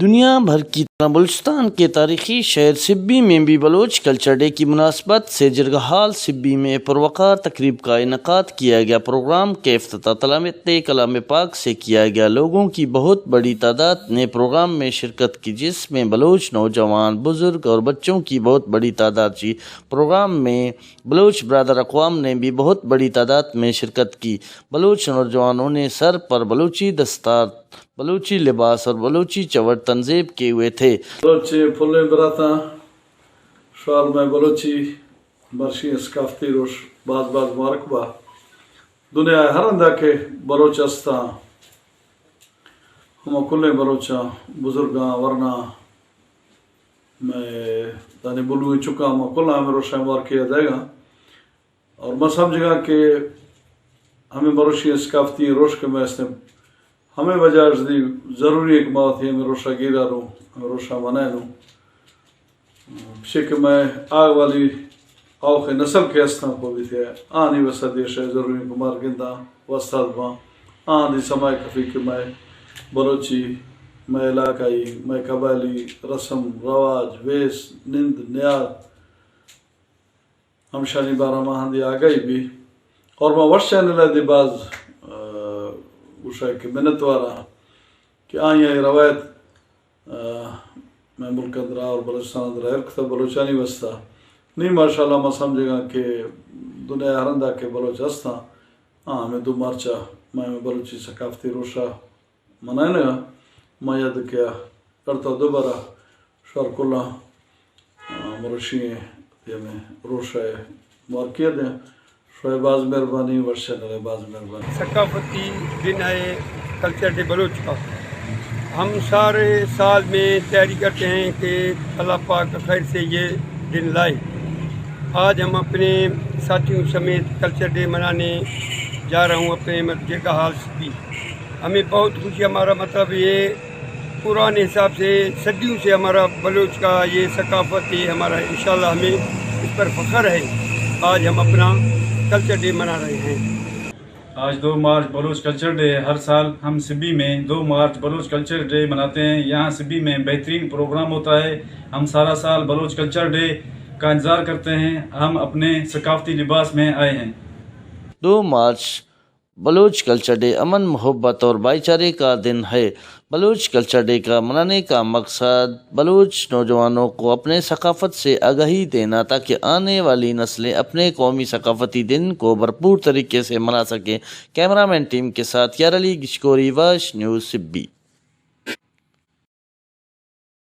دنیا بھر کی طرح بلوچستان کے تاریخی شہر سبی میں بھی بلوچ کلچر ڈے کی مناسبت سے جرگہ ہال سبی میں پروقار تقریب کا انعقاد کیا گیا۔ پروگرام کے افتتاح تلاوت کلام پاک سے کیا گیا۔ لوگوں کی بہت بڑی تعداد نے پروگرام میں شرکت کی، جس میں بلوچ نوجوان، بزرگ اور بچوں کی بہت بڑی تعداد تھی۔ پروگرام میں بلوچ برادر اقوام نے بھی بہت بڑی تعداد میں شرکت کی۔ بلوچ نوجوانوں نے سر پر بلوچی دستار، بلوچی لباس اور بلوچی چوٹ تنزیب کیے ہوئے تھے۔ بلوچ پھلیں براتاں، شال میں بلوچی مرشی ثقافتی روش باز باز مبارک با۔ دنیا ہر ہندا کہ بلوچ استاں، ہما کلیں بلوچاں، بزرگاں، ورناں، میں دانی بلویں چکاں، ہما کلاں ہمیں روشاں مبارکی دے گا۔ اور ما سمجھگا کہ ہمیں مروشی ثقافتی روش کہ میں استیں، ہمیں وجہ اش دی ضروری ہے کہ ما وتی ہمیں روشا گیرا رو، ہمیں روشا منائے رو۔ چے کہ میں آگ والی آوخ نسل کہ استاں کو بیتے، آنی وسط دیش ہے ضروری کہ مار گنداں، وستاد باں، آن دی سمائے کفی کہ میں بلوچی، میں علاقائی، میں قبائلی رسم، رواج، ویس، نند، نیاد، ہمشانی بارہ ما ہندی آگاہی بی۔ اور ما وش چینل دی باز، آ، گوشاں کہ منتوار آں کہ آئی آئی روایت، آ، میں ملک اندرا اور بلوچستان اندرا ہر کتا بلوچانی واسطہ۔ نی ماشاءاللہ ما سمجھگا کہ دنیا ہر ہندا کہ بلوچ ہستاں، آ، ہمیں دو مارچا میں ہمیں بلوچی ثقافتی روشا منائینگ ء۔ ما یاد کیا کرتا دوبارہ شوار کلاں، آ، مروشی ء ہمیں روش ء مبارکی ء دیں۔ شوئے باز مہربانی، ورشے نرے باز مہربانی۔ ثقافتی دن ہے کلچر ڈے بلوچ کا۔ ہم سارے سال میں تیاری کرتے ہیں کہ اللہ پاک خیر سے یہ دن لائے۔ آج ہم اپنے ساتھیوں سمیت کلچر ڈے منانے جا رہا ہوں اپنے مت-، جرگہ ہال سبی۔ ہمیں بہت خوشی، ہمارا مطلب یہ پرانے حساب سے صدیوں سے ہمارا بلوچ کا یہ ثقافت ہے ہمارا، انشاءاللہ ہمیں اس پر فخر ہے۔ آج ہم اپنا کلچر ڈے منا رہے ہیں۔ آج دو مارچ بلوچ کلچر ڈے ہے۔ ہر سال ہم سبی میں دو مارچ بلوچ کلچر ڈے مناتے ہیں۔ یہاں سبی میں بہترین پروگرام ہوتا ہے۔ ہم سارا سال بلوچ کلچر ڈے کا انتظار کرتے ہیں۔ ہم اپنے ثقافتی لباس میں آئے ہیں۔ دو مارچ بلوچ کلچر ڈے امن، محبت اور بھائی چارے کا دن ہے۔ بلوچ کلچر ڈے کا منانے کا مقصد بلوچ نوجوانوں کو اپنے ثقافت سے آگاہی دینا، تاکہ آنے والی نسلیں اپنے قومی ثقافتی دن کو بھرپور طریقے سے منا سکیں۔ کیمرہ مین ٹیم کے ساتھ یار علی گچکوری، وش نیوز سبی۔